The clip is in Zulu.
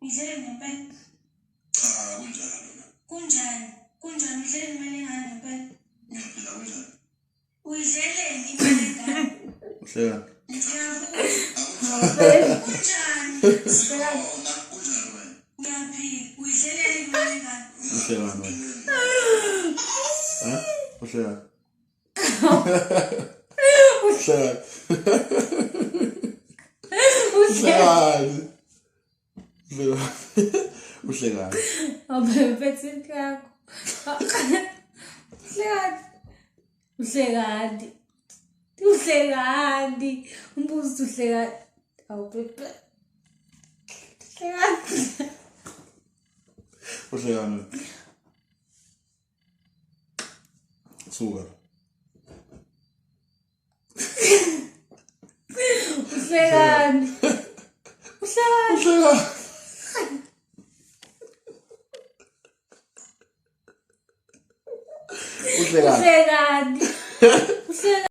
Uyidleleni ngempela? Cha, kunjalo na. Kunjani? Kunjani udleleni imali engane ngempela? Ngiyaphila kunjani? Uyidleleni imali engane? Uhlekani? Ngiyabuza. Kunjani? Sikhona kunjani wena? Ngiyaphila. Uyidleleni imali engane? Uhlekani wena? Ha? Uhlekani? Uhlekani? Uhlekani? Uhlekani? Awuphethe into yakho. Uhlekani? Uhlekani? Uhlekani? Umbuzo uthi uhlekani? Awuphethe. Uhlekani? Uhlekani? Suka. Uhlekani? Uhlekani? Uhlekani? Uhlekani? Uhlekani? Uhlekani?